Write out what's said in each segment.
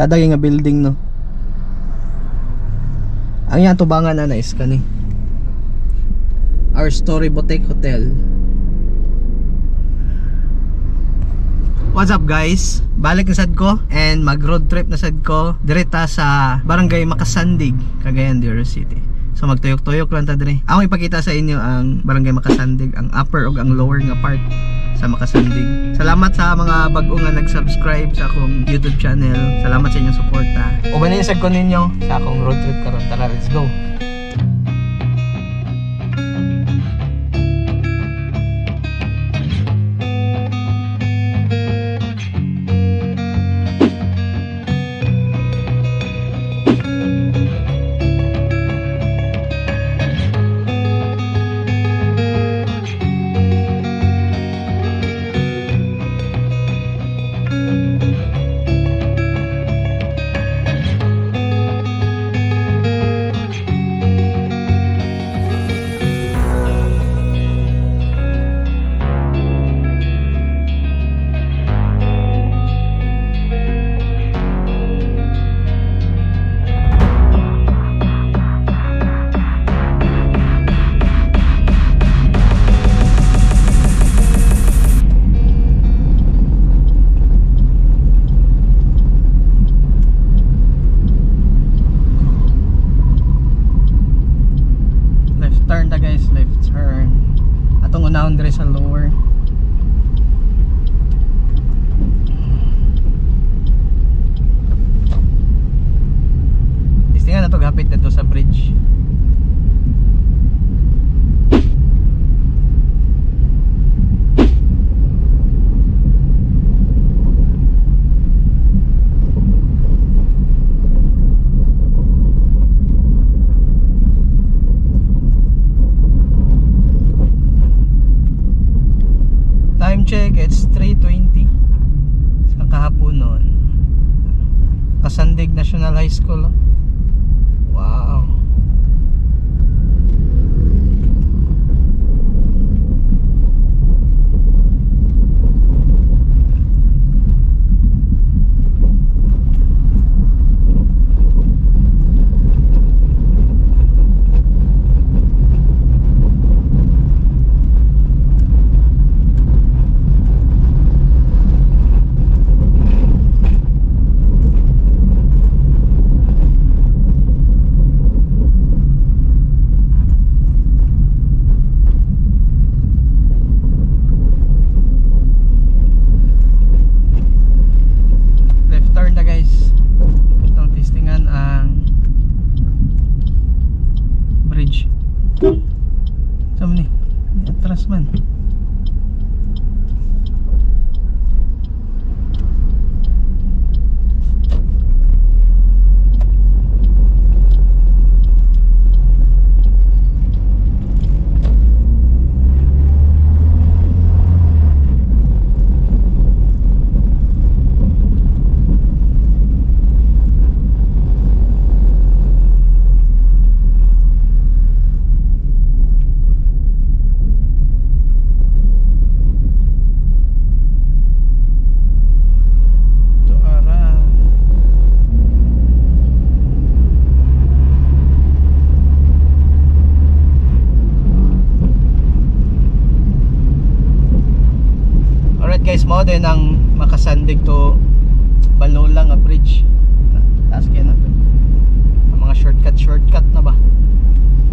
Tsada nga building, no. Ang iyang tubangan na is kani. Our Story Boutique Hotel. What's up, guys? Balik na sad ko and mag road trip na sad ko direta sa Barangay Macasandig, Cagayan de Oro City. So magtuyok-tuyok lang ta diri. Ako ipakita sa inyo ang Barangay Macasandig, ang upper ug ang lower nga part sa Macasandig. Salamat sa mga bag-o nga nag-subscribe sa akong YouTube channel. Salamat sa inyong suporta. Uban sad ko ninyo sa akong road trip karon. Tara, let's go. Left turn ta, guys, left turn. Atong unahon diri sa lower. Testingan na to gapit na to sa bridge. Time check, it's 3:20 sa kahapon noon. Macasandig National High School, oh. Wow. Left turn na, guys. Itong testingan ang bridge. Saan ni? Atras man. Ito ara. Alright guys, mao din ang Macasandig to Balolang nga bridge. Taas kaya na to. Ang mga shortcut shortcut na ba?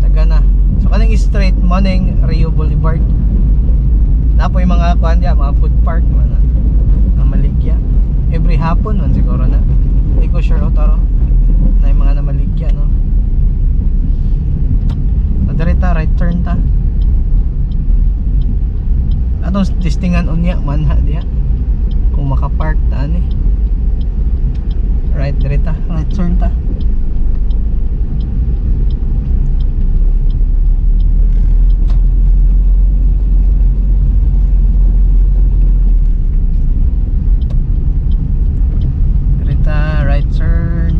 Taga na. So kaning straight morning Rio Boulevard. Napo yung mga kuan diya, mga food park man na. Ang maligya. Every hapon man siguro na. Hindi ko sure otoro na yung mga namaligya, no. So diri ta, right turn ta. Atong testingan unya manha diya. Kung makapark ta ani. Right diri ta, right turn ta. Diri ta, right turn.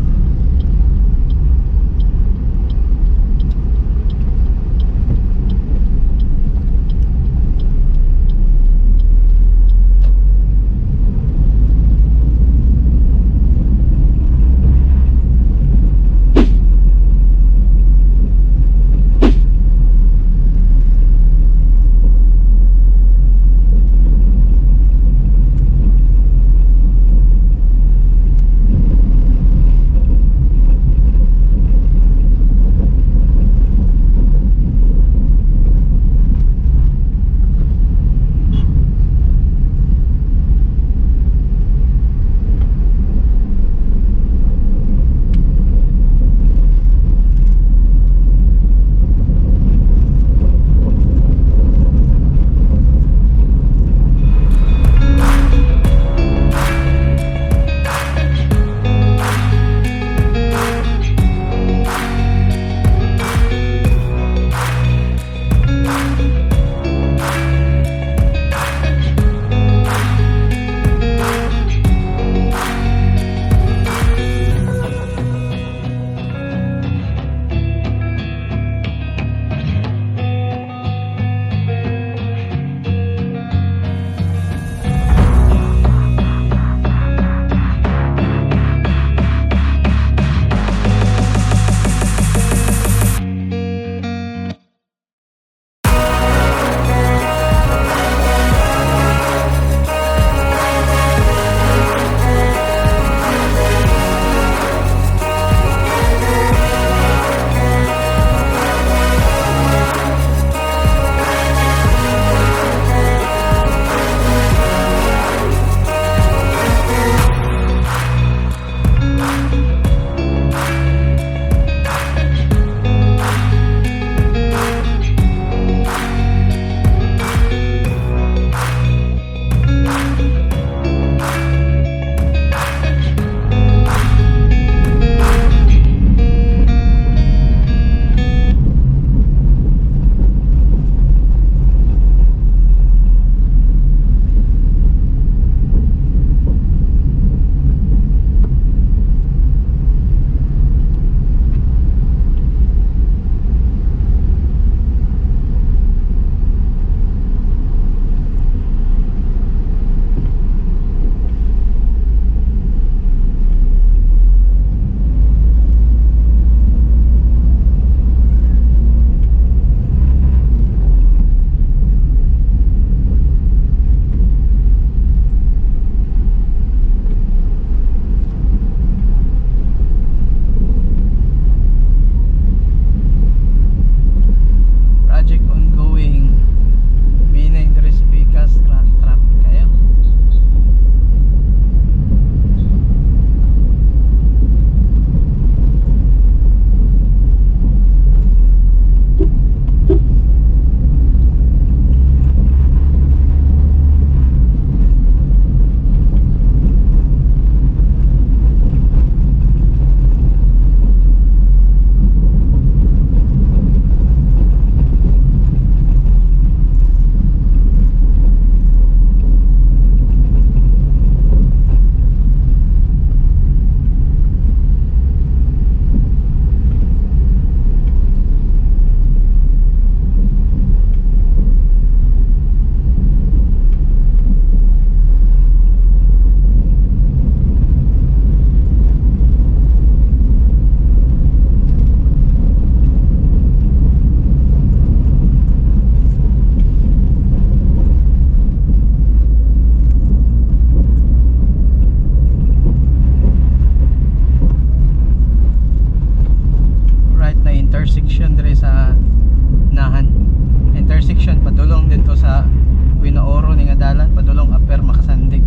Siguro ni nga dalan padulong Upper Macasandig.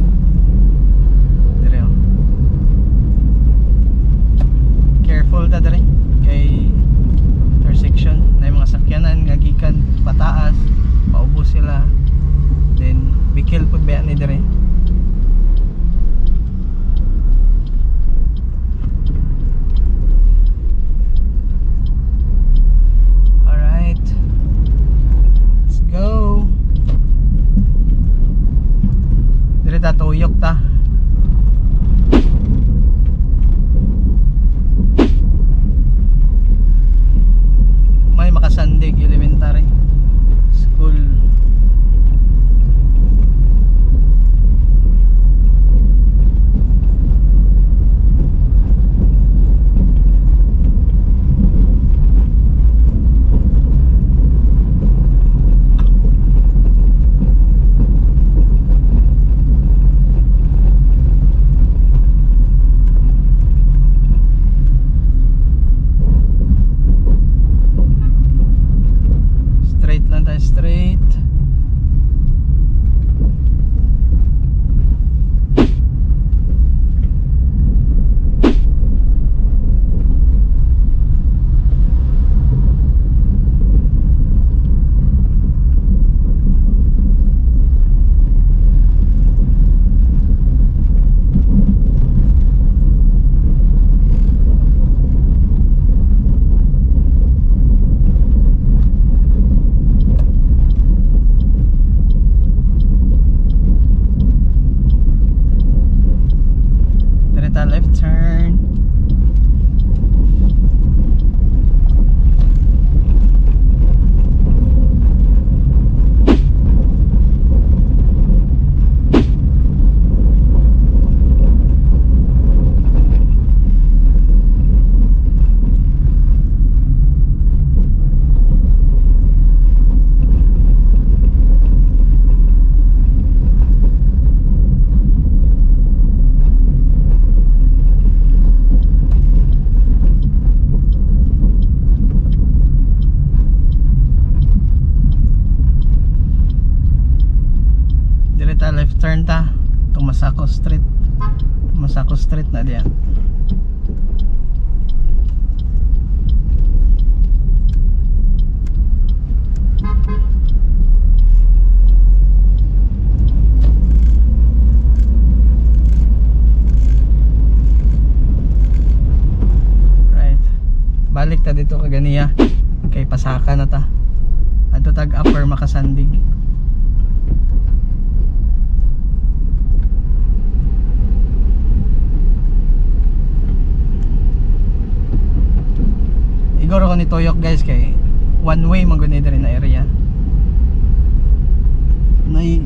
Dire oh. Careful ta dire kay intersection na yung mga sakyanan nga gikan pataas, paubos sila. Then bikil pud ba ni dire. Alright. Let's go. Dire ta tuyok ta. May Macasandig Elementary School. Straight lang tayo, straight. Dire ta left turn. Dire ta left turn ta. Tomasaco Street. Tomasaco Street na diyan. Right. Balik ta dito kaganiya kay pasaka na ta. Adto tag Upper Macasandig. Igoro ko ni Toyok, guys, kay one way man gud ni diri na area. Nay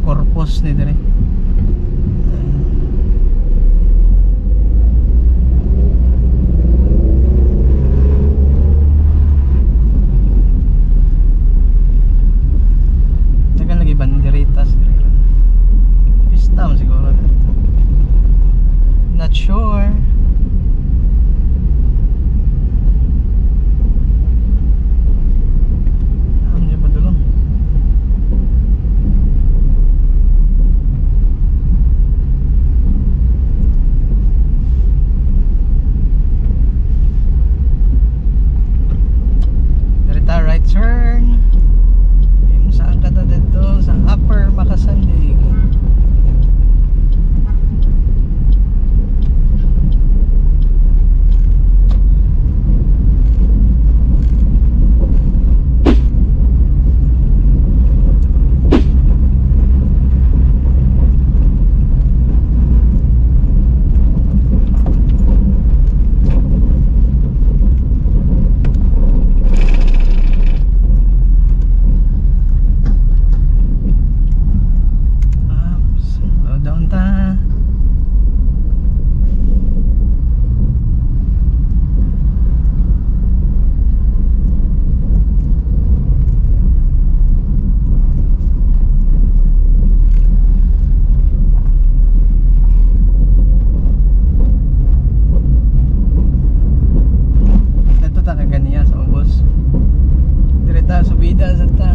Corpus ni diri. Dagan lagi banderitas diri ron. Pista man siguro. Not sure. Ano niya padulong? Bida sa ta.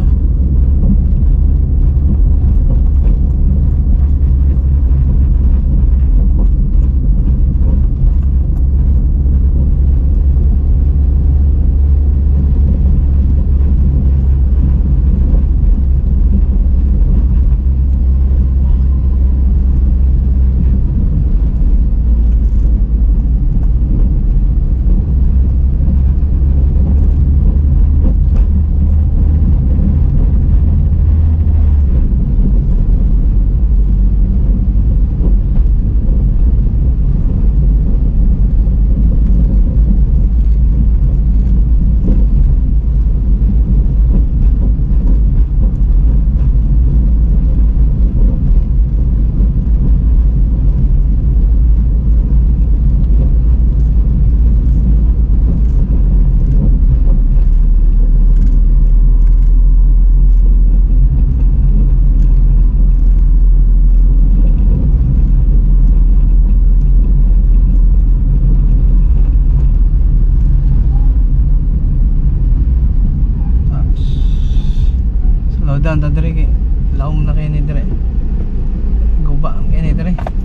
Tapos, slow down ta diri kay laom na kay ni diri. Guba ang kay ni diri.